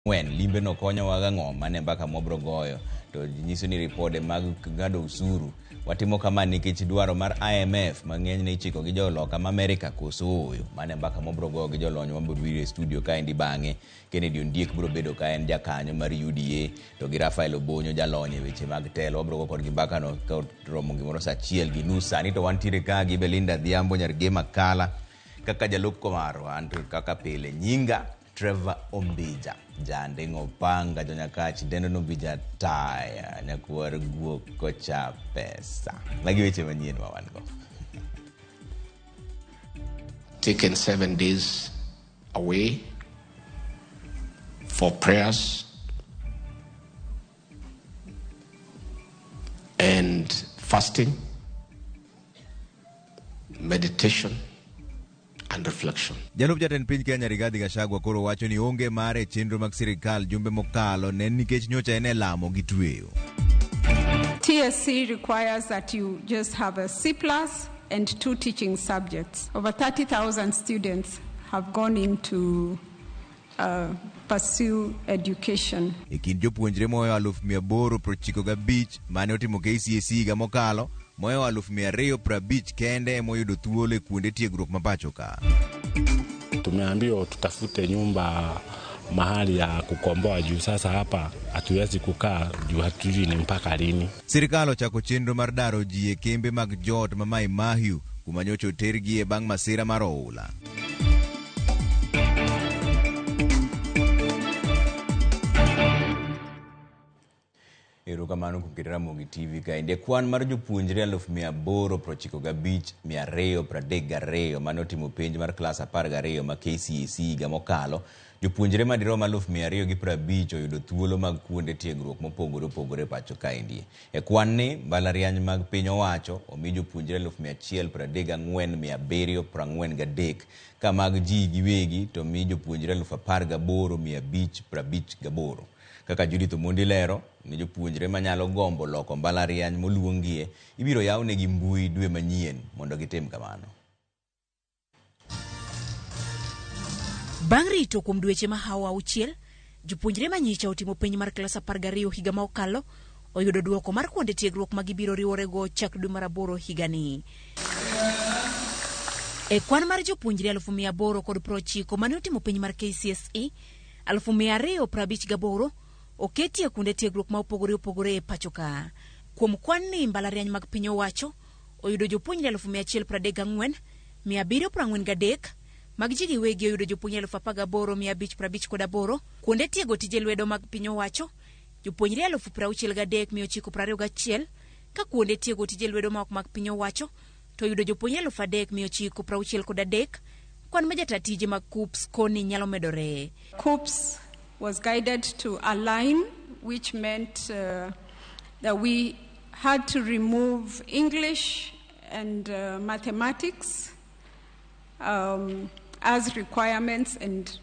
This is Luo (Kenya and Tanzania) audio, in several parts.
Ang'wen, limbeno konyowa gang'o? Mano e mbaka mwabro goyo. To nyiso ni ripode mag ng'ado osuru watimo kama nikech dwaro mar IMF ma ng'enyne ichiko gi joloka ma Amerika koso ooyo. Mano e mbaka mwabro goyo gi jolony mabro biro e studio kaendi bang'e. Kennedy Ondiek bro bedo ka en jakanyo mar UDA to gi Rafael Obonyo jalony e weche mag telo. Wabro go kodgi mbakano ka oromo gimoro saa achiel gi nus. Sani to wantiere ka gi Belinda Adhiambo nyar Gema Kala kaka jalup komarwa anto kaka pile nyinga Trevor Ombija, Janding' Opanga, Jonyakach, Dendo Ombija Taya, Nyakwar Guok Kocha Pesa. Magi weche manyien ma wan go. Taken 7 days away for prayers and fasting, meditation, and reflection. Jalup jatend piny Kenya Rigathi Gachagua koro wacho ni onge mare e chenro mag sirikal jumbe mokalo ne en nikech nyocha en e lamo gi tweyo. TSC requires that you just have a C plus and two teaching subjects. Over 30,000 students have gone into pursue education. E kind jopuonjre moyo 895,000 mane otimo KCSE higa mokalo, moyo 250,000 kende emoyudo thuolo e kuonde tiegruok ma pacho ka. Tumeambiwa tutafute nyumba mahali ya kukomboa juu sasa hapa hatuwezi kukaa juu hatujui ni mpaka lini. Sirikal ochako chenro mar daro ji e kembe mag joot ma Mai Mahiu kuma nyocha otergie bang' masira mar oula. Erokamano kuom keto Ramogi TV kaendi. E kwan mar jopuonjre 895,232 mane otimo penj mar klas 12 ma KCSE higa mokalo, jopuonjre madirom 250,000 oyudo thuolo mag kuonde tiegruok mopogore opogore e pacho kaendi. E kwan ni, mbalariany mag piny owacho omi jopuonjre 134,743 ka mag ji giwegi to mi jopuonjre 18,558. Kaka Judith Omondi lero, ne jopuonjre manyalo gombo loko mbalariany moluongie, ibiro yawnegi mbui dwe manyien mondo gitim kamano. Bang' rito kuom dweche mahawo 6, jopuonjre manyicha otimo penj mar klas 12 higa ma okalo oyudo duoko mar kuonde tiegruok ma gibiro riworego chak dwe mar aboro higani. E kwan mar jopuonjre 890,000 mane otimo penj mar KCSE, 258,000 oketi e kuonde tiegruok ma opogore opogore e pacho ka. Kuom kwan ni mbalariany mag piny owacho oyudo jopuonjre 134,743, mag ji giwegi oyudo jopuonjre 18,558, kuonde tiego tije lwedo mag piny owacho jopuonjre 63,921, ka kuonde tiego tije lwedo ma ok mag piny owacho to oyudo jopuonjre 3,963. Kwan ma jata tije mag KUCCPS koni nyalo medore. KUCCPS was guided to align, which meant that we had to remove English and mathematics as requirements, and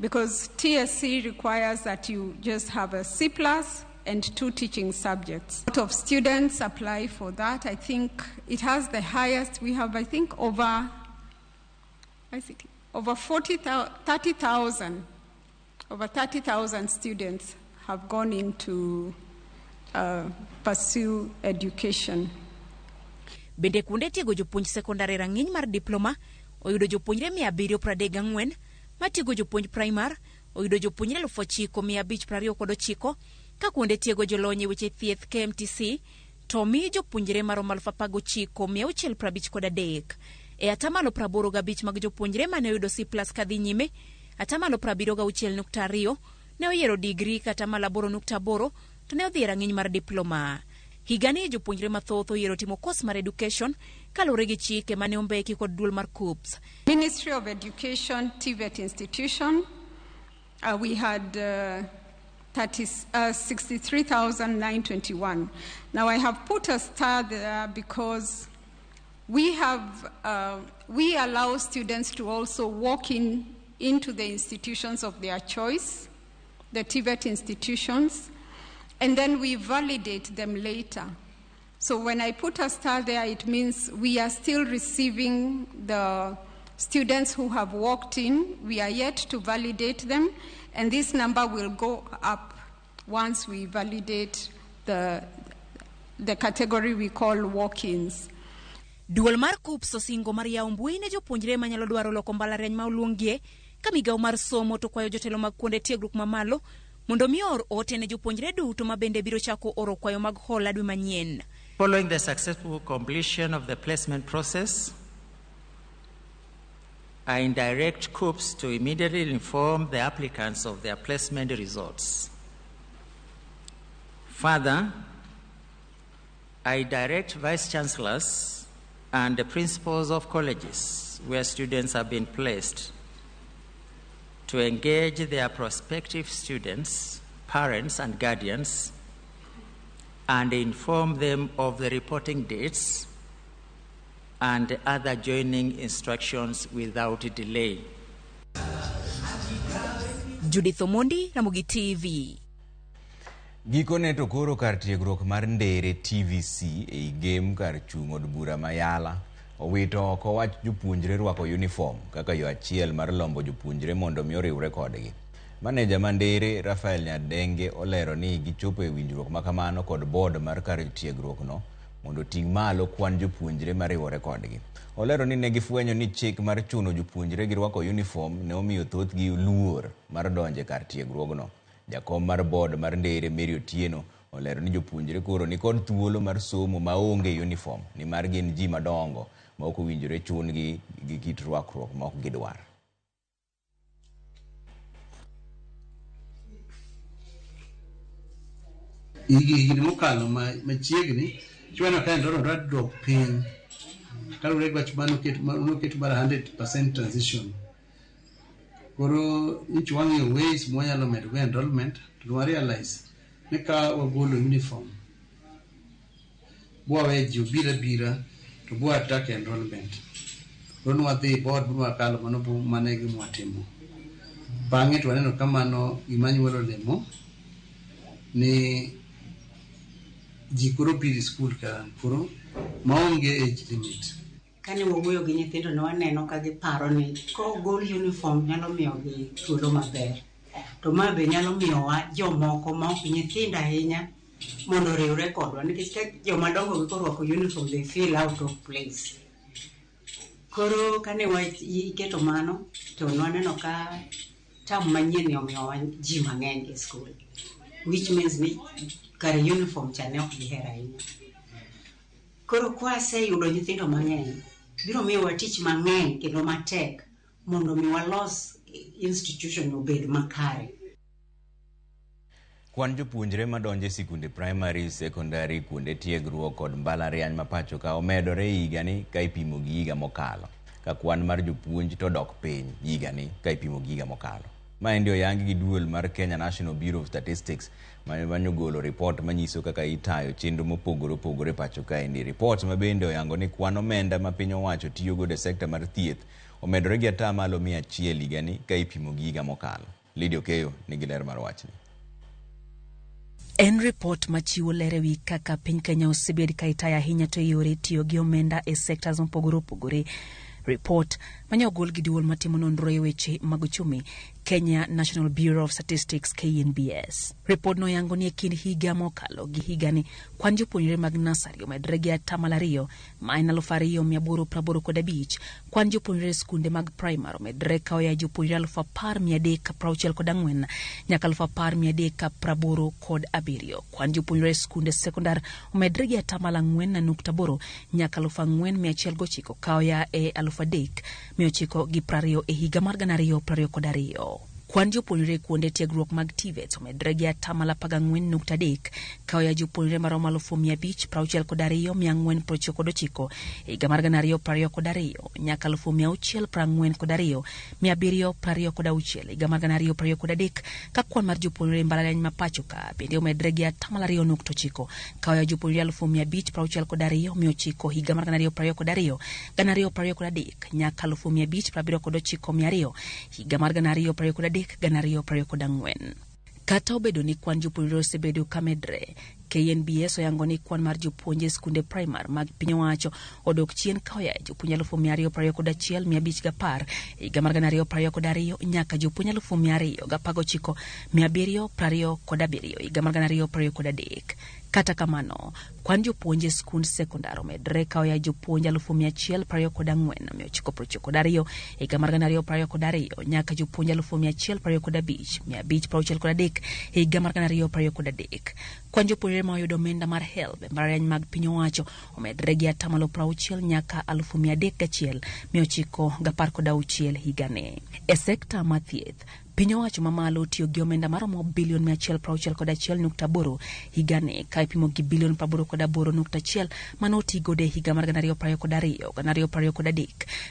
because TSC requires that you just have a C plus and two teaching subjects. A lot of students apply for that. I think it has the highest. We have, I think, over ICT, over 40, 30,000, over 30,000 students have gone into pursue education. Bende kuonde tiego jopuonj sekondar e rang'iny mar diploma oyudo jopuonjre 734, matiego jopuonj primar oyudo jopuonjre 9,529, ka kuonde tiego jolony e weche thieth KMTC to mi jopuonjre maromo 19,653. E atamalo 85 mag jopuonjre mane oyudo C plus kadhi nyime, atamalo 76.2 ne oyiero digri ka atamalo 8.8 to ne odhi e rang'iny mar diploma. Higani jopuonjre mathoth oyiero timo kos mar education kaluwore gi chike mane ombeki kod duol mar KUCCPS. Ministry of Education, TVET institution, we had 30, 63,921. Now I have put a star there because we allow students to also walk in into the institutions of their choice, the TVET institutions, and then we validate them later. So when I put a star there, it means we are still receiving the students who have walked in. We are yet to validate them. And this number will go up once we validate the category we call walk-ins. Duol mar KUCCPS osingo mar yawo mbui ne jopuonjre manyalo dwaro loko mbalariany ma oluongie ka migawo mar somo to kwayo jotelo mag kuonde tiegruok mamalo mondo mi oor ote ne jopuonjre duto ma bende biro chako oro kwayo mag hola dwe manyien. Following the successful completion of the placement process, I direct KUCCPS to immediately inform the applicants of their placement results. Further, I direct vice chancellors and the principals of colleges where students have been placed to engage their prospective students, parents, and guardians and inform them of the reporting dates and other joining instructions without delay. Judith Omondi, Ramogi TV. Gikone to koro kar tiegruok mar Ndere TVC ei Gem kar chung' od bura ma Yala owito oko wach jopuonjre rwako uniform kaka yo achiel mar lombo jopuonjre mondo mi oriwre kodgi. Maneja ma Ndere Rafael Nyadenge olero ni gichopo e winjruok makamano kod board mar kar tiegruok no mondo oting' malo kwan jopuonjre mariwore kodgi. Olero ni ne gifwenyo ni chik mar chuno jopuonjre gi rwako uniform ne omiyo thothgi luor mar donjo e kar tiegruogno. Jakom mar board mar Ndere Mary Otieno olero ni jopuonjre koro nikod thuolo mar somo maonge uniform nimar gin ji madongo ma ok owinjore chun-gi gi kit rwakruok ma ok gidwar. Higni mokalo machiegni chweno ka enrollment dok piny kaluwore gi wach manoket mar 100% transition. Koro nyocha wang'iyo ways mwanyalo medo go enrollment to wa realize ni ka wagolo uniform bwawe ji obiro abira to bwa attract enrollment. Koro nwadhi board bwakalo mano mano e gima watimo. Bang'e to waneno ka mano gima nyuolo olemo ni ji koro biro e skul ka koro maonge age limit. Kane wawuoyo gi nyithindo ne waneno ka giparo ni kogol uniform nyalo miyogi thuolo maber. To ma be nyalo miyowa jomoko ma ok nyithindo ahinya mondo oriwre kodwa nikech ka joma dongo gi korwako uniform they feel out of place. Koro kane waketo mano to nwaneno ka term manyien ni omiyowa ji mang'eny e skul, which means ni kare uniform cha ne ok gihero ahinya. Koro kwaseyudo nyithindo mang'eny, biro miyowa tich mang'eny kendo matek mondo mi walos institution obed makare. Kwan jopuonjre madonjo e sikunde primary, secondary, kuonde tiegruok kod mbalariany ma pacho ka omedore e higani ka ipimo gi higa mokalo, ka kwan mar jopuonj to dok piny higani ka ipimo gi higa mokalo. Maendi oyangi gi duol mar Kenya National Bureau of Statistics manogolo ripot manyiso kaka itayo chenro mopogore opogore pacho kaendi. Ripot ma bende oyango ni kwan omenda ma piny owacho tiyogodo e sekta mar thieth omedore gi 100% higani ka ipimo gi higa mokalo. Lydia Okeyo nigi ler mar wachni. En ripot machiwo ler ewi kaka piny Kenya osebed ka itayo ahinya to yore tiyo gi omenda e sectors mopogore opogore. Ripot mane ogol gi duol matimo nonro e weche mag uchumi Kenya National Bureau of Statistics KNBS. Ripod no yango ni e kind higa mokalo gi higani kwan jopuonjre mag nasari omedore gi 2% ma en 2,885. Kwan jopuonjre e skunde mag primary omedore ka oya jopuonjre 10,364 nyaka 10,387. Kwan jopuonjre e skunde sekondar omedore gi 4.8% nyaka 4,109 ka oya e 3,920 e higa mar 2022. Kwan jopuonjre kuonde tiegruok mag TVET omedore gi 14.3% ka oya jopuonjre maromo 562,499 e higa mar 2022 nyaka 642,726 e higa mar 2023 ka kwan mar jopuonjre e mbalariany ma pacho ka bende omedore gi 2.9% ka oya jopuonjre 562,900 higa mar 2022 2023 nyaka 579,200 higa mar 2023 2024. Kata obedo ni kwan jopuonjre osebedo ka medre, KNBS oyango ni kwan mar jopuonje e skunde primar mag piny owacho odok chien ka oya e jopuonj 221,510 e higa mar 2022 nyaka jopuonj 219,727 e higa mar 2023. Kata kamano, kwan jopuonj e skund sekondar omedre ka oya jopuonj 124,992 e higa mar 2022 nyaka jopuonj 125,563 e higa mar 2023. Kwan jopuonjre ma oyudo omenda mar HELB e mbalariany mag piny owacho omedre gi atamalo 60 nyaka 301,916 higani. E sekta mar thieth, piny owacho mamalo tiyo gi omenda maromo bilion 161.8 higani ka ipimo gi bilion 88.1 mane otigodo e higa mar 2022 2023,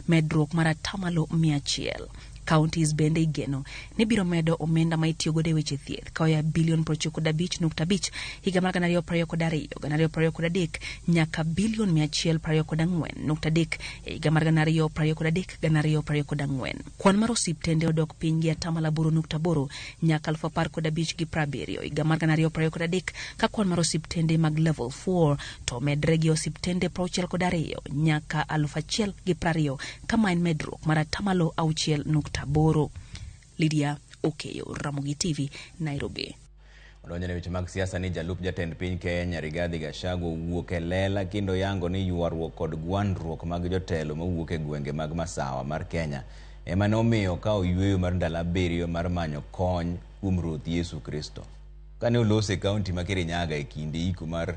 medruok mar atamalo 100. Counties bende igeno ni biro medo omenda ma itiyogodo e weche thieth ka oya bilion 95.5 higa mar 2022 2023 nyaka bilion 124.3 e higa mar 2023 2024. Kwan mar osiptende odok piny gi atamalo 8.8 nyaka 15,070 higa mar 2023 ka kwan mar osiptende mag level 4 to omedre gi osiptende 62 nyaka 1,020 kama en medruok mar atamalo 6.8. Lydia Okeyo, Ramogi TV, Nairobi. Odonjo ne weche mag siasa ni jalup jatend piny Kenya Rigathi Gachagua owuok e lela kendo yango ni ywaruok kod gwandruok mag jotelo mawuok e gwenge mag masawa mar Kenya ema ne omiyo okawo yweyo mar ndalo 7 mar manyo kony kuom Ruoth Yesu Kristo. Kane oloso e kaunti ma Kirinyaga e kinde iko mar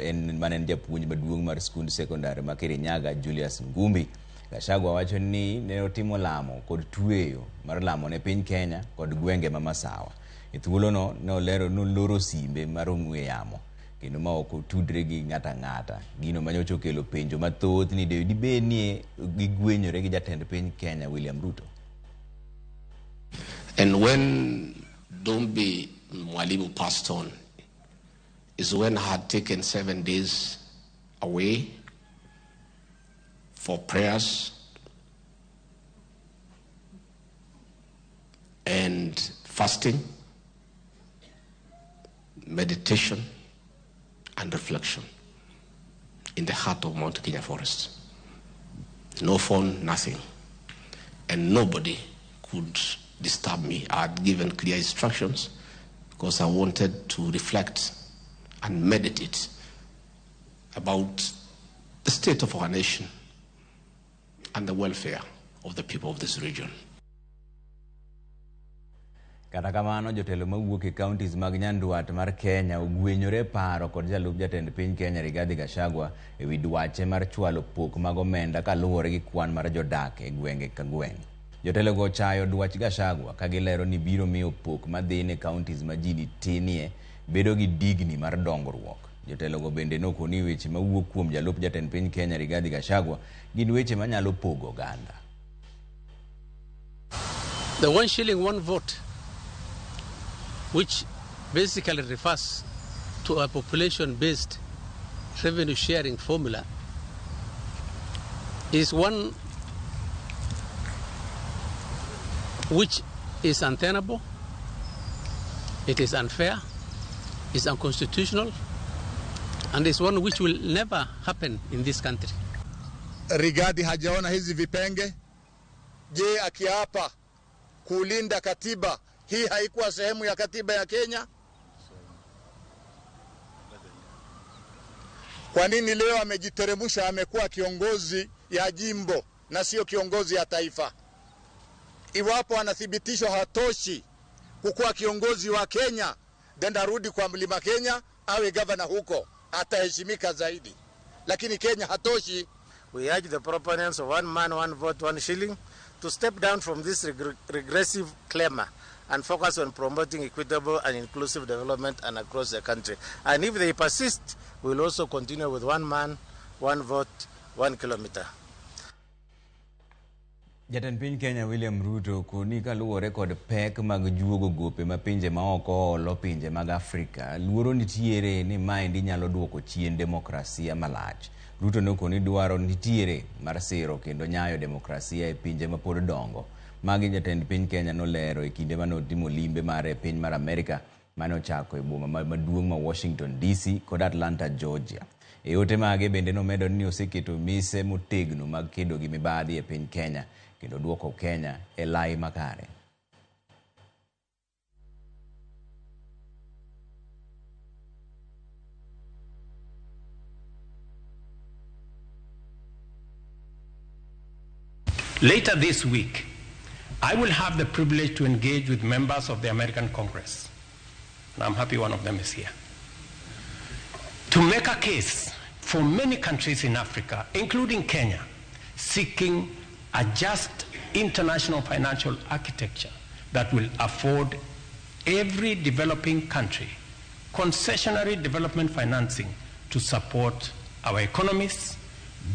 en mane en japuonj maduong' mar skund sekondar ma Kirinyaga Julius Ngumbi, Gachagua wacho ni ne otimo lamo kod tweyo mar lamo ne piny Kenya kod gwenge ma masawa. E thuolono ne olero noloro simbe mar ong'we yamo kendo ma ok otudre gi ng'ato ang'ata. Gino manyocha okelo penjo mathoth ni dibed ni gigwenyore gi jatend piny Kenya William Ruto. And when Dombi Mwalimu passed on is when I had taken 7 days away for prayers and fasting, meditation, and reflection in the heart of Mount Kenya Forest. No phone, nothing. And nobody could disturb me. I had given clear instructions because I wanted to reflect and meditate about the state of our nation and the welfare of the people of this region. Kata kamano, jotelo mawuok e counties mag Nyandwat mar Kenya ogwenyore paro kod jalup jatend piny Kenya Rigathi Gachagua e wi dwache mar chwalo pok mag omenda kaluwore gi kwan mar jodak e gwenge ka gweng'. Jotelogo ochayo dwach Gachagua ka gilero ni biro miyo pok madhi ne counties ma ji tinie bedo gi digni mar dongruok. Jotelogo bende nokoni weche mawuok kuom jalup jatend piny Kenya Rigathi Gachagua gin weche manyalo pogo oganda. The 1 shilling 1 vote, which basically refers to a population-based revenue sharing formula, is one which is untenable, it is unfair, is unconstitutional, and is one which will never happen in this country. Rigathi hajaona hizi vipenge? Je, akiapa kulinda katiba hii haikuwa sehemu ya katiba ya Kenya? Kwa nini leo amejiteremusha amekuwa kiongozi ya jimbo na sio kiongozi ya taifa? Iwapo anathibitishwa hatoshi kukuwa kiongozi wa Kenya, then arudi kwa Mlima Kenya awe governor huko, ataheshimika zaidi. Lakini Kenya hatoshi. We urge the proponents of one man, one vote, one shilling to step down from this regressive clamor and focus on promoting equitable and inclusive development and across the country. And if they persist, we will also continue with one man, one vote, 1 kilometer. Jatend piny Kenya William Ruto koni kaluwore kod pek mag juogo gope ma pinje maoko olo pinje mag Afrika, luoro nitiere ni maendi nyalo duoko chien demokrasia malach. Ruto nokoni dwaro nitiere mar siro kendo nyayo demokrasia e pinje mapod dongo. Magi jatend piny Kenya nolero e kinde mane otimo limbe mare e piny mar Amerika mane ochako e boma maduong' ma Washington DC kod Atlanta, Georgia. E ote mage bende nomedo ni oseketo mise motegno mag kedo gi mibadhi e piny Kenya kendo duoko Kenya e lai makare. Later this week, I will have the privilege to engage with members of the American Congress, and I'm happy one of them is here, to make a case for many countries in Africa, including Kenya, seeking a just international financial architecture that will afford every developing country concessionary development financing to support our economies,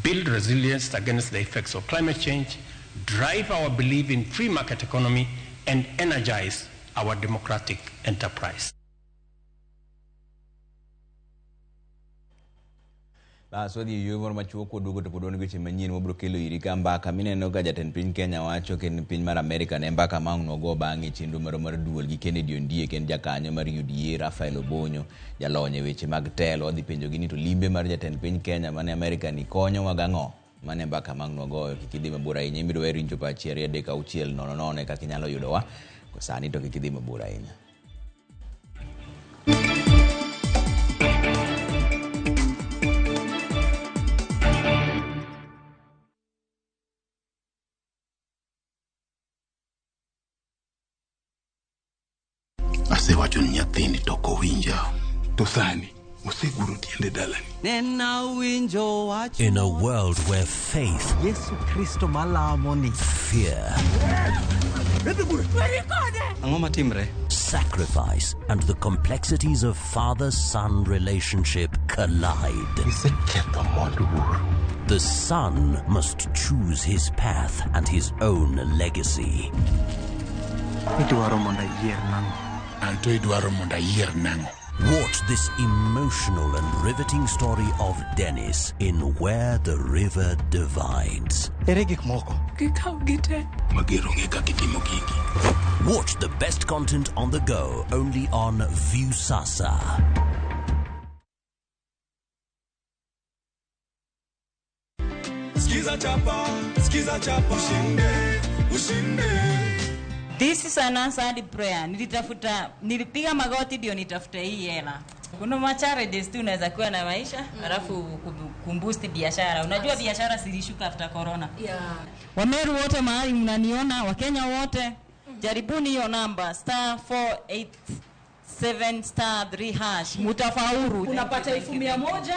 build resilience against the effects of climate change, drive our belief in free market economy, and energize our democratic enterprise. Bas wadhi e yweyo moro machuok waduogo to pod wan gi weche manyien mabiro kelo iri ka mbaka mineno ka jatend piny Kenya wacho kendo piny mar Amerika ne mbaka ma ang' nogo bang'e chenro marwa mar duol gi Kennedy Ondiek en jakanyo mar UDA Raphael Obonyo jalony e weche mag telo wadhi penjogi ni to limbe mar jatend piny Kenya mane Amerika ni konyowa gang'o mane mbaka ma ang' nwagoyo kik idhi mabor ahinya ibiro weri chopo 1 2 3 6 0 0 e kaka inyalo yudowa sani to kik idhi mabor ahinya. Asewacho ni nyathini to ok owinja. To sani oseguro tiende dalani. In a world where faith, Yesu Kristo malamo ni, fear, Ang'o matimre? sacrifice, and the complexities of father-son relationship collide. Iseketho mond wuoru. The son must choose his path and his own legacy. Idwaro mondo ayier nang'o? Anto idwaro mondo ayier nang'o? Watch this emotional and riveting story of Dennis in Where the River Divides. Ere gik moko? Gikaw gite. Mager onge kaka itimo gigi. Watch the best content on the go only on Viusasa. Skiza chapa, skiza chapa, ushinde, ushinde. This is an answered prayer. Nilitafuta, nilipiga magoti ndio nitafute hii hela. Kuna ma challenges tu unaweza kuwa na maisha, alafu kumboost biashara. Unajua biashara zilishuka after corona. Wameru wote mahali mnaniona, Wakenya wote, jaribuni hiyo namba star 487 star 3 hash. Mutafaulu. Unapata 100,000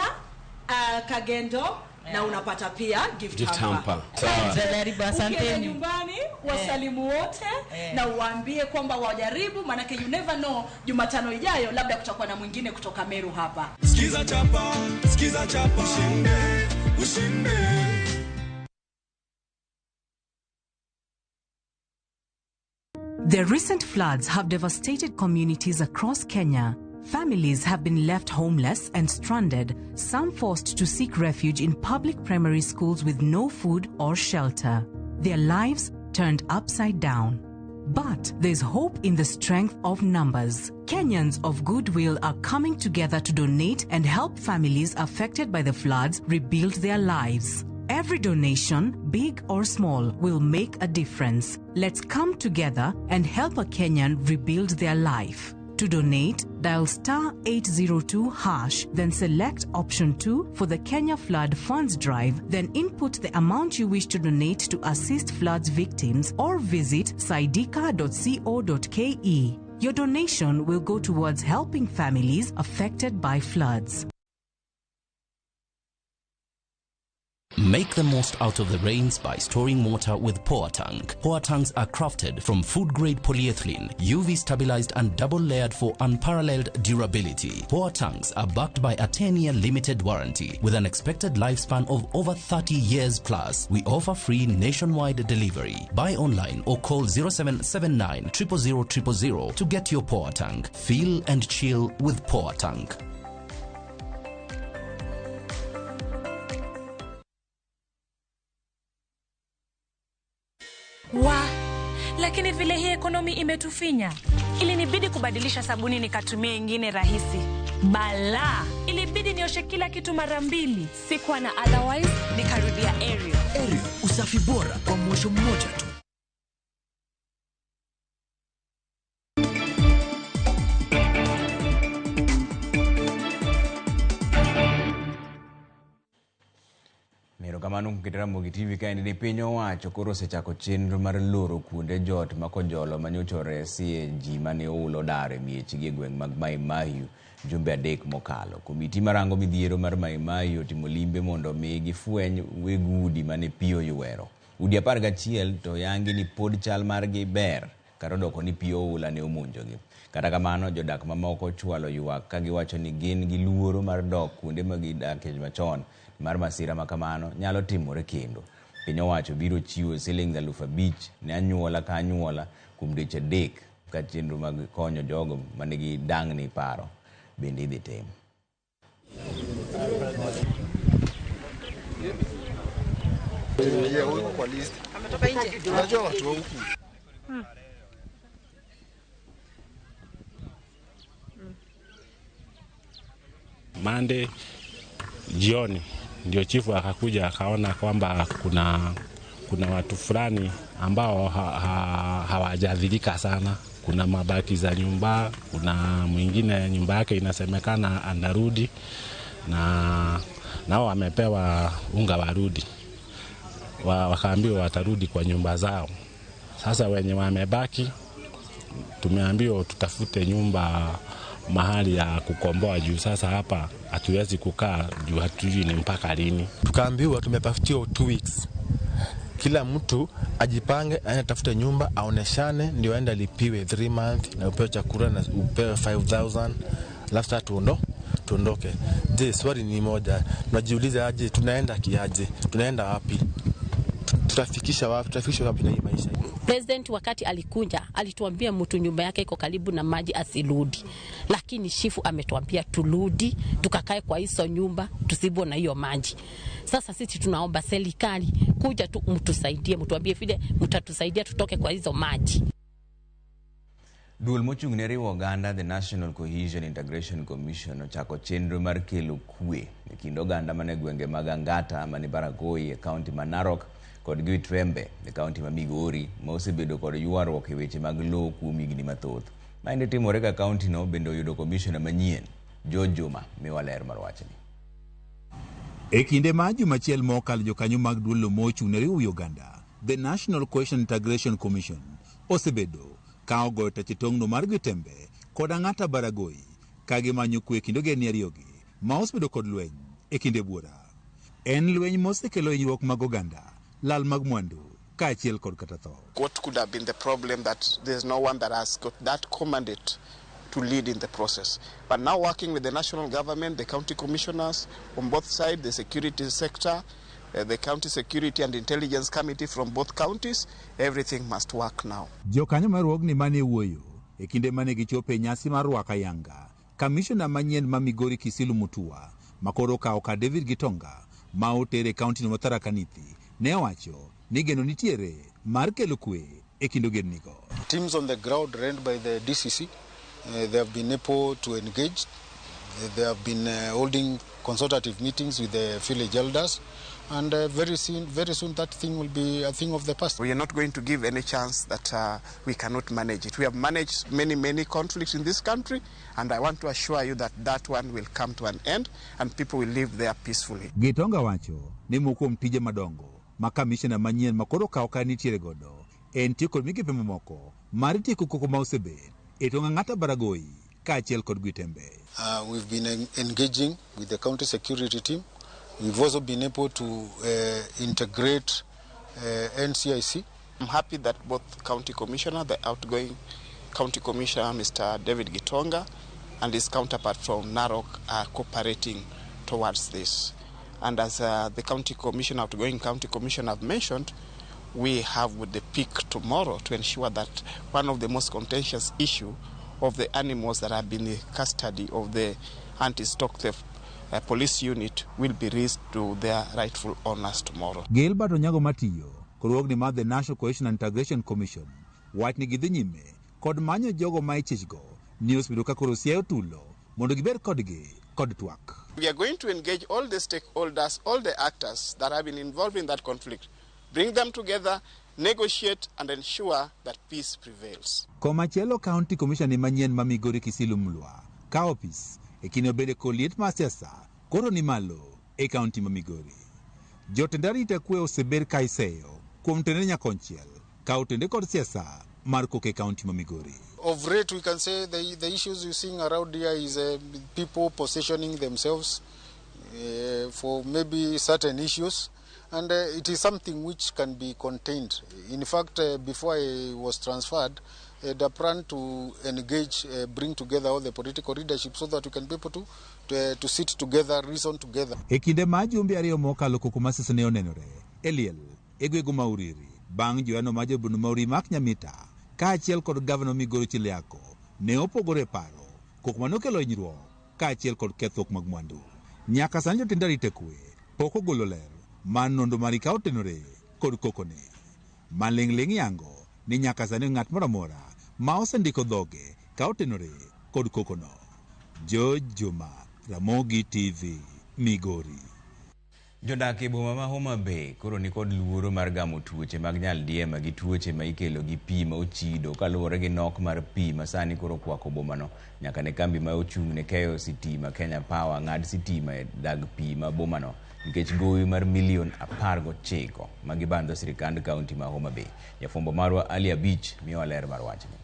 kagendo na unapata pia gift hamper. Jaribu, asanteni. Ukienda nyumbani wasalimu wote na uwaambie kwamba wajaribu, manake you never know, Jumatano ijayo labda kutakuwa na mwingine kutoka Meru hapa. Skiza chapa, skiza chapa, ushinde, ushinde. The recent floods have devastated communities across Kenya. Families have been left homeless and stranded, some forced to seek refuge in public primary schools with no food or shelter. Their lives turned upside down. But there's hope in the strength of numbers. Kenyans of goodwill are coming together to donate and help families affected by the floods rebuild their lives. Every donation, big or small, will make a difference. Let's come together and help a Kenyan rebuild their life. To donate, dial star 802 hash, then select option 2 for the Kenya Flood Funds Drive, then input the amount you wish to donate to assist floods victims or visit saidika.co.ke. Your donation will go towards helping families affected by floods. Make the most out of the rains by storing water with Poa Tank. Poa Tanks are crafted from food-grade polyethylene, UV-stabilized and double-layered for unparalleled durability. Poa Tanks are backed by a 10-year limited warranty with an expected lifespan of over 30 years plus. We offer free nationwide delivery. Buy online or call 0779 000 000 to get your Poa Tank. Feel and chill with Poa Tank. Wa, lakini vile hii ekonomi imetufinya. Ilinibidi kubadilisha sabuni nikatumia ingine rahisi. Bala, ilibidi nioshe kila kitu mara mbili. Sikuwa na otherwise, nikarudia Ariel. Ariel, usafi bora kwa mwosho mmoja tu. Erokamano kuom Ramogi TV kaendi ni piny owacho koro osechako chenro mar loro kuonde jot ma kojolo manyocha oresi ji mane oula odar e miechgi e gweng' mag Mai Mahiu jumbe 3 mokalo. Komiti marango midhiero mar Mai Mahiu otimo limbe mondo mi gifweny weg udi mane pi oywero. Udi 11 to yangi ni pod chal margi ber kata odoko ni pi oula ne omonjogi. Kata kamano jodak mamoko ochwalo ywak ka giwacho ni gin gi luoro mar dok kuonde ma gidakie machon mar masira ma kamano nyalo timore kendo. Piny owacho biro chiwo siling 5,000 ne anyuola ka anyuola kuom dweche 3 ka chenro mag konyo jogo manigi dangni paro bende idhi tim. Monday jioni ndio chifu akakuja akaona kwamba kuna watu fulani ambao hawajadhirika sana. Kuna mabaki za nyumba, kuna mwingine nyumba yake inasemekana anarudi na nao wamepewa unga warudi. Wakaambiwa watarudi kwa nyumba zao. Sasa wenye wamebaki tumeambiwa tutafute nyumba mahali ya kukomboa juu sasa hapa hatuwezi kukaa juu hatujui ni mpaka lini. Tukaambiwa tumepatiwa 2 weeks. Kila mtu ajipange, aende tafute nyumba, aoneshane ndio aende alipiwe 3 months na upewe chakula na upewe 5000 alafu sasa tuondoke. Je, swali ni moja, tunajiuliza aje tunaenda kiaje? Tunaenda wapi? Tutafikisha wapi? Tutafikisha wapi na hii maisha? President wakati alikuja alituambia mtu nyumba yake iko karibu na maji asirudi. Lakini chifu ametuambia turudi tukakae kwa hizo nyumba tusibo na hiyo maji. Sasa sisi tunaomba serikali kuja tu mtusaidie, mtuambie vile mtatusaidia tutoke kwa hizo maji. Duol mochung' ne riwo oganda The National Cohesion Integration Commission ochako chenro mar kelo kwe e kind oganda mane gwenge mag Angata mani Baragoi e kaunti ma Narok kod Gitwembe e kaunti ma Migori ma osebedo kod ywaruok e weche mag lowo kuom higni mathoth. Maendi timore ka kaunti no bende oyudo komishona manyien George Juma miwa ler mar wachni. E kinde ma juma achiel mokalo jokanyo mag duol mochung' ne riwo oganda The National Cohesion Integration Commission osebedo ka ogoyo tach e tong'no mar Gitwembe kod Ang'ata Baragoi ka gimanyo kwe e kind ogendni ariyogi ma osebedo kod lweny e kinde buora. En lweny mosekelo hinyruok mag oganda, lal mag mwandu kaachiel kod kata tho. What could have been the problem that there's no one that has got that mandate to lead in the process. But now working with the national government, the county commissioners on both sides, the security sector, the county security and intelligence committee from both counties, everything must work now. Jokanyo mar riwruogni mane wuoyo e kinde mane gichopo e nyasi mar rwako ayanga kamishona manyien ma Migori Kisilu Mutua makoro okawo kar David Gitonga ma oter e kaunti no ma Tharaka Nithi ne owacho ni geno nitiere mar kelo kwe e kind ogendnigo. Teams on the ground run by the DCC, they have been able to engage. They have been holding consultative meetings with the village elders, and very soon that thing will be a thing of the past. We are not going to give any chance that we cannot manage it. We have managed many, many conflicts in this country, and I want to assure you that that one will come to an end and people will live there peacefully. Gitonga wacho ni moko kuom tije madongo ma kamishna manyien makoro okawo ka nitiere godo en tiyo kod migepe mamoko mar tieko koko ma osebet e tong' Ang'ata Baragoi kaachiel kod Gitwembe. We've been engaging with the county security team. We've also been able to integrate NCIC. I'm happy that both county commissioner, the outgoing county commissioner, Mr. David Gitonga, and his counterpart from Narok are cooperating towards this. And as the county commissioner, outgoing county commissioner, have mentioned, we have with the peak tomorrow to ensure that one of the most contentious issue of the animals that have been in the custody of the anti-stock theft police unit will be raised to their rightful owners tomorrow. Gilbert Onyango matiyo kod riwruogni mar The National Cohesion and Integration Commission Wach ni gidhi nyime kod manyo jogo ma ichichgo ni osebedo ka koro siayo tulo mondo giber kodgi kod twak. We are going to engage all the stakeholders, all the actors that have been involved in that conflict, bring them together, negotiate and ensure that peace prevails. Komachielo County Commissioner manyien ma Migori Kisilu Mulwa ka opis e kinde bende kod liet mar siasa koro ni malo e kaunti ma Migori. Jotend arita kwe oseber ka iseyo kuom tende nyakonchiel ka otende kod siasa mar kok e kaunti ma Migori. Of rate, we can say the issues you're seeing around here is people positioning themselves for maybe certain issues, and it is something which can be contained. In fact, before I was transferred, the plan to engage, bring together all the political leadership so that we can be able to sit together, reason together. E kinde ma jumbe ariyo mokalo koko ma siasa ne onenore e liel e gwego ma Uriri bang' joyano ma jobundu ma Uriri Mark Nyamita kaachiel kod gavana Migori Chiliako ne opogore paro koko manokelo hinyruok kaachiel kod kethruok mag mwandu. Nyaka sani jotend arita kwe pok ogolo ler mar nonro margi ka otenore kod kokone. Maling'ling' yango ni nyaka sani ng'at moro amora ma osendiko dhoge ka otenore kod kokono. George Juma, Ramogi TV, Migori. Jodak e boma ma Homa Bay koro nikod luoro mar gamo tuoche mag nyaldiema gi tuoche ma ikelo gi pi ma ochido kaluwore gi nok mar pi ma sani koro okwako bomano nyaka ne kambi ma ochung' ne keyo sitima Kenya Power ng'ad sitima e dag pi ma bomano nikech gowi mar milion 19 ma gibandho sirikand kaunti ma Homa Bay. Jafwambo marwa Ali Abich miyowa ler mar wachni.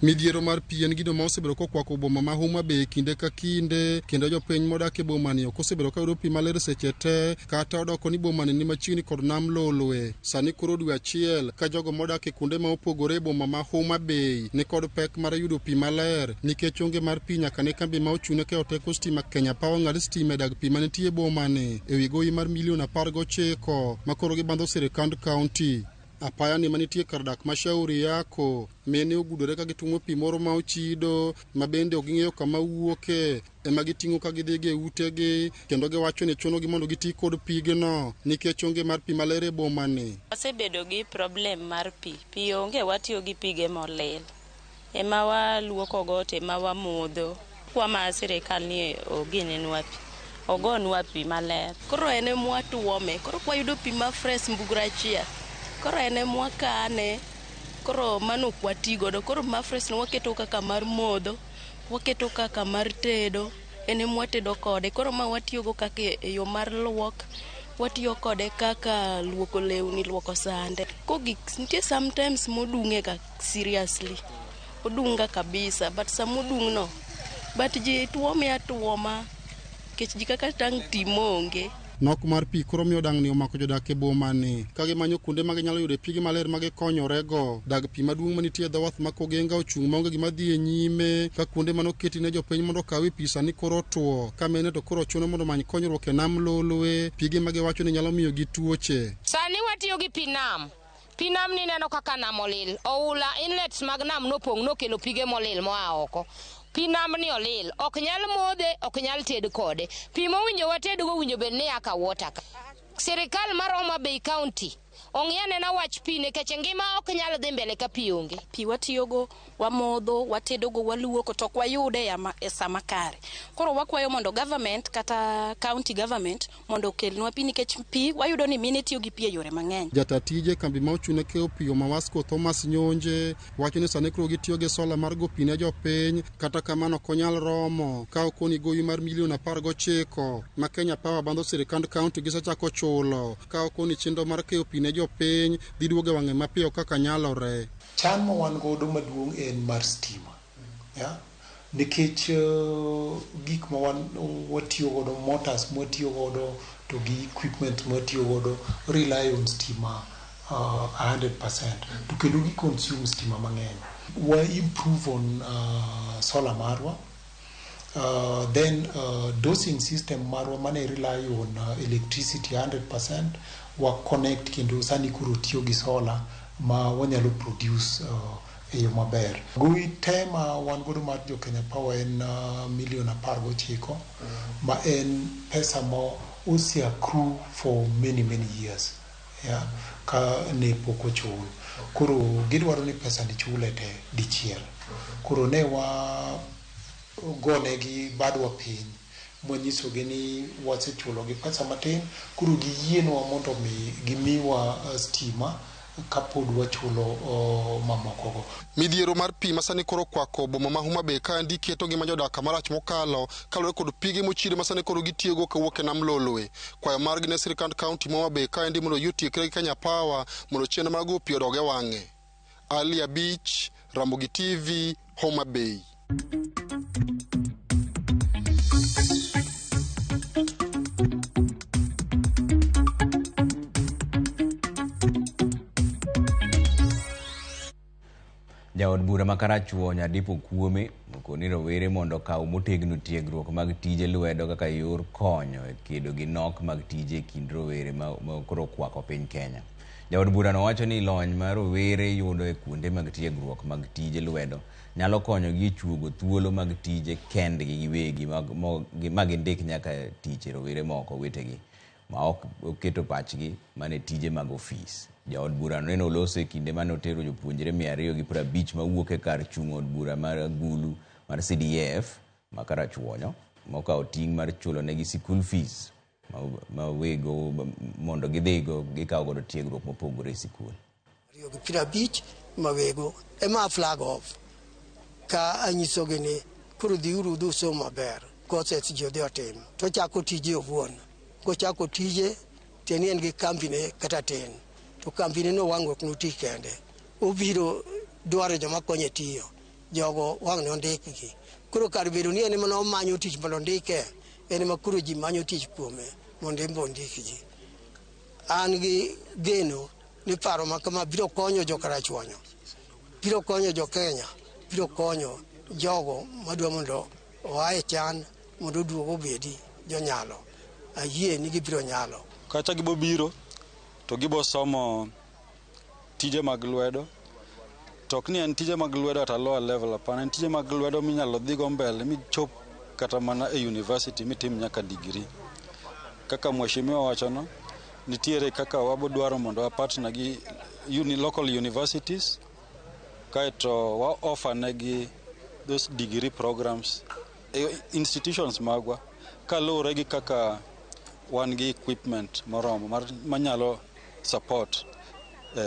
Midhiero mar pi en gino ma osebedo kokwako boma ma Homa Bay kinde ka kinde, kendo jopiny modak e bomani ok osebedo ka yudo pi maler seche te, kata odoko ni bomani ni machiegni kod nam Lolwe. Sani koro dwe achiel ka jogo modak e kuonde ma opogore e boma ma Homa Bay ni kod pek mar yudo pi maler nikech onge mar pi nyaka ne kambi ma ochung'ne keyo teko stima Kenya Power ng'ad stima e dag pi manitie e bomani ewi gowi mar milion 19 ma koro gibandho sirikand kaunti. Apaya ni manitie kar dak ma Shauri Yako mine ogudore ka gitung'o pi moro ma ochido ma bende ok ging'eyo kama wuoke ema giting'o ka gidhi e utegi kendo giwacho ni chunogi mondo giti kod pigno nikech onge mar pi maler e bomani. Wasebedo gi problem mar pi. Pi onge, watiyo gi pige molil. Ema waluokogo to ema wamodho. Kwa ma sirikal ni oginenwa pi. Ogonwa pi maler. Koro en ema watuome. Koro kwayudo pi ma fresh mbugru achiel. Koro en ema wakane. Koro mano ok wati godo. Koro ma fresh no waketo kaka mar modho, waketo kaka mar tedo, en ema watedo kode. Koro ma watiyogo kaka e yo mar luok, watiyo kode kaka luoko lewni, luoko sande. Kogik nitie sometimes modung'e ga seriously. Odung' ga kabisa, but samodung' no, but ji tuome atuoma nikech ji kaka tang' tim onge. Nok mar pi koro miyo dang'ni omako jodak e bomani ka gimanyo kuonde ma ginyalo yude pige maler ma gikonyorego. Dag pi maduong' manitie e dho wath ma Kogenga ochung' maonge gima dhi e nyime ka kuonde manoketi ne jopiny mondo okawe pi sani koro otuo ka mine to koro chuno mondo omany konyruok e nam Lolwe, pige ma giwacho ni nyalo miyogi tuoche. Sani watiyo gi pi nam. Pi nam ni neno kaka nam olil. Oula inlets mag nam nopong' nokelo pige molil moa oko. Pi nam ni olil, ok nyal modhe, ok nyal ted kode. Pi mowinjo watedgo owinjo bed ni aka water ka. Sirikal mar Homa Bay County ong'i anena wach pi nikech ngima ok nyal dhi mbele ka pi onge. Pi watiyogo, wamodho, watedogo, waluoko to ok wayude e sama kare. Koro wakwayo mondo government kata county government mondo okelnwa pi nikech pi wayudo ni mine tiyo gi pi e yore mang'eny. Jata tije kambi ma ochung'ne keyo pi Omawasco Thomas Nyonje wacho ni sani koro gitiyo gi sola mar go pi ne jopiny, kata kamano ok onyal romo ka okoni gowi mar milion 19 ma Kenya Power bandho sirikand kaunti gisechako chulo ka okoni chenro mar keyo pi ne jopiny dhi duogo e wang'e mapiyo kaka nyalore. Chan ma wan godo maduong' en mar stima, ya? Nikech gik ma wan watiyo godo, motors mwatiyo godo to gi equipment mwatiyo godo rely on stima 100% to kendo gi consume stima mang'eny. Wa improve on solar marwa, then dosing system marwa mane rely on electricity 100% wa connect kendo sani koro tiyo gi solar ma wanyalo produce e yo maber. Gowi te ma wan godo mar jo Kenya Power en milion 19 ma en pesa ma ose accrue for many many years. ya, ka ne pok ochul. Koro gidwaro ni pesa ni chule te dichiel. Koro ne wa gonegi badwa piny mwanyisogi ni wasechulogi pesa matin, koro giyienwa mondo mi gimiwa stima kapod wachulo mamokogo. Midhiero mar pi masani koro kwako boma ma Homa Bay kaendi keto ngima jodak marach mokalo kaluwore kod pige mochido masani koro gitiyogo kawuok e nam Lolwe. Kwayo margi ne sirkand kaunti ma Homa Bay kaendi mondo oyie otiekre gi Kenya Power mondo chenro mar go pi odog e wang'e. Ali Abich, Ramogi TV, Homa Bay. Jaod bura ma Karachuonyo Adipo Kuome okoni rowere mondo okaw motegno tiegruok mag tije lwedo kaka yor konyo e kedo gi nok mag tije e kind rowere ma koro okwako piny Kenya. Jaod burano wacho ni lony ma rowere yudo e kuonde mag tiegruok mag tije lwedo nyalo konyogi e chuogo thuolo mag tije kendgi giwegi ma gindik nyaka tich e rowere moko wetegi ma ok oketo pachgi mana e tije mag ofis. Jaod burano nene oloso e kinde mane otero jopuonjre 250 mawuok e kar chung' od bura mar agulu mar CDF ma Karachuonyo mokawo ting' mar chulo negi sikul fees ma wego mondo gidhigo gikaw godo tiegruok mopogore e sikul. 250 mawego ema flag off ka anyisogi ni koro dhiuru udhi usom maber courses ji odhi otim to chako tije owuon kochako tije to ni en gi kambine kata tin to kambine no wang' ok noti kende obiro dwaro joma konye tiyo jogo wang' ne ondikgi koro kar bedo ni en ema nomanyo tich mondo ondike en ema koro ji manyo tich kuome mondo en be ondik ji. An gi geno ni paro ma kama biro konyo jo Karachuonyo, biro konyo jo Kenya, biro konyo jogo madwa mondo oa e chan mondo oduog obedi jonyalo. Ayie ni gibiro nyalo. Kacha gibo biro to gibo somo tije mag lwedo. To ok ni en tije mag lwedo at a lower level, hapana, en tije mag lwedo minyalo dhigo mbele michop kata mana e university mitim nyaka degree. Kaka mheshimiwa wachono, nitiere kaka wabodwaro mondo wa partner gi local universities kaeto wa offer negi those degree programs e institutions magwa kaluwore gi kaka wan gi equipment moromo manyalo support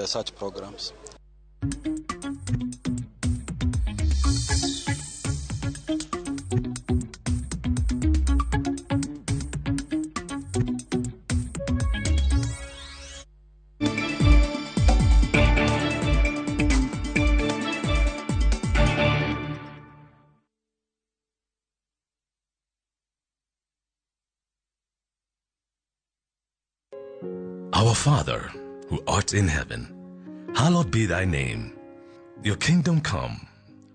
such programs. Our Father, who art in heaven, hallowed be thy name. Your kingdom come,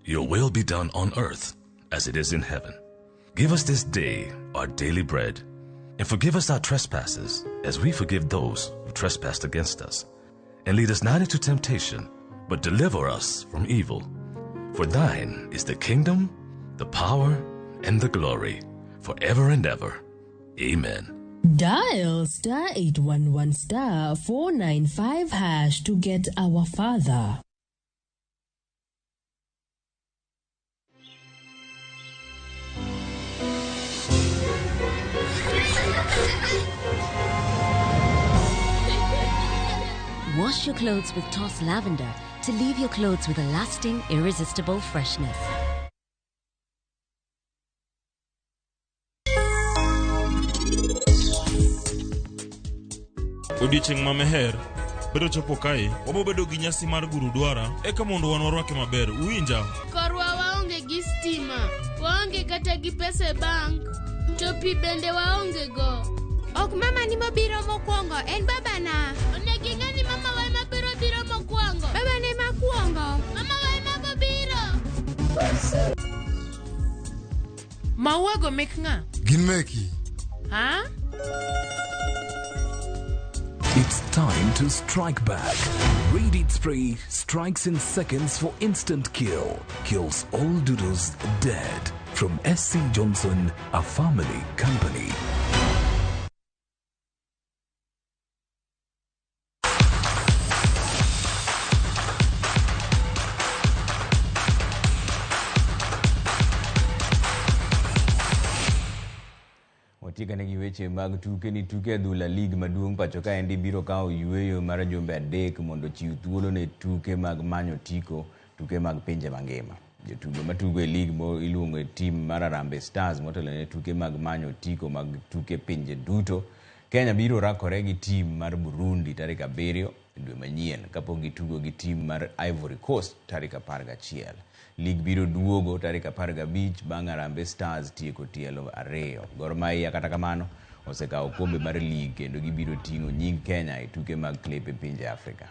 your will be done on earth as it is in heaven. Give us this day our daily bread, and forgive us our trespasses as we forgive those who trespass against us. And lead us not into temptation, but deliver us from evil. For thine is the kingdom, the power, and the glory, forever and ever. Amen. Dial star 811 star 495 hash to get our Father. Wash your clothes with Toss Lavender to leave your clothes with a lasting, irresistible freshness. Odiochieng' ma Meher biro chopo kae, wabo bedo gi nyasi mar gurudwara eka mondo wan warwake maber. Uwinja? Korwa waonge gi stima, waonge kata gi pesa e bank, to pi bende waonge go. Ok mama ni mobiro mokwongo, en babana. Onego ing'e ni mama wa ema biro biro mokwongo. Babana ema kwongo. Mama wa ema bobiro. Maua go mek ng'a? Gin meki. Ha? It's time to strike back. Raid Spray strikes in seconds for instant kill. Kills all doodles dead. From SC Johnson, a family company. Watiekane gi weche mag tuke ni tuke adhula lig maduong' pacho kaendi biro kawo yueyo mar jumbe 3 mondo ochiw thuolo ne tuke mag manyo otiko tuke mag pinje mangima. Jotugo matugo e lig iluongo e tim mar Harambee Stars motelo ne tuke mag manyo otiko mag tuke pinje duto. Kenya biro rakore gi tim mar Burundi tarik 7 dwe manyien kapok gitugo gi tim mar Ivory Coast tarik 11. Lig biro duogo tarik 15 bang' Harambee Stars tieko tielo 2. Gor Mahia kata kamano osekawo okombe mar lig kendo gibiro ting'o nying Kenya e tuke mag klepe pinje Afrika.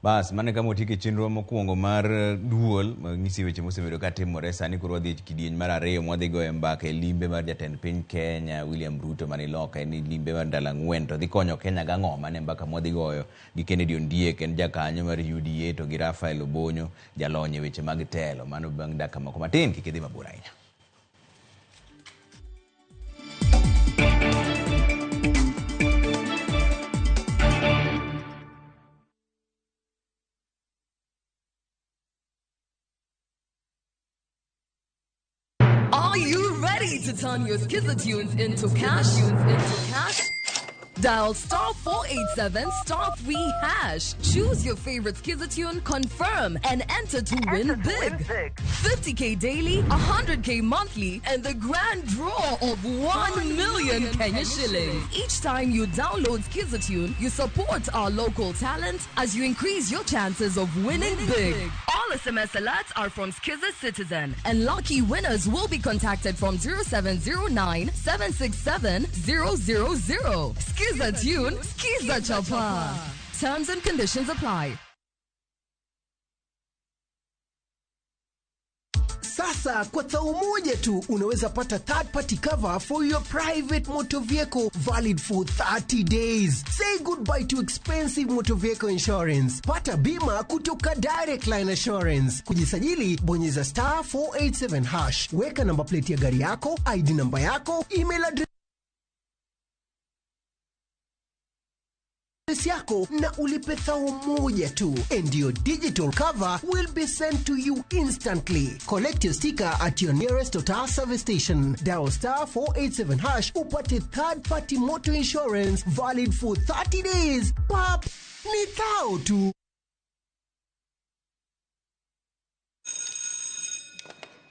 Bas, mano e kama otieke chenro mokwongo mar duol manyisi weche mosebedo ka timore. Sani koro wadhi e kidieny mar 2 mwadhi goyo mbaka e limbe mar jatend piny Kenya William Ruto mani loka. En limbe mar ndalo 4 to dhi konyo Kenya gang'o? Mano e mbaka mwadhi goyo gi Kennedy Ondiek, en jakanyo mar UDA, to gi Raphael Obonyo, jalony e weche mag telo. Mano bang' dakika moko matin, kik idhi mabor ahinya. Are you ready to turn your Skiza tunes into cash? Dial star 487 star 3 hash. Choose your favorite Skiza tune, confirm, and enter to win big. 50K daily, 100K monthly, and the grand draw of 1 million Kenya shillings. Each time you download Skiza tune, you support our local talent as you increase your chances of winning big. All SMS alerts are from Skiza Citizen, and lucky winners will be contacted from 0709 767 000. Skiza tune, Skiza Chapa. Terms and conditions apply. Sasa kwa thao moja tu unaweza pata third party cover for your private motor vehicle valid for 30 days. Say goodbye to expensive motor vehicle insurance. Pata bima kutoka Direct Line Assurance. Kujisajili, bonyeza star 487 hash. Weka namba plate ya gari yako, ID namba yako, email address yako na ulipe thao moja tu, and your digital cover will be sent to you instantly. Collect your sticker at your nearest Total service station. Dial star 487 hash upate third party motor insurance valid for 30 days. Pap, ni thao tu.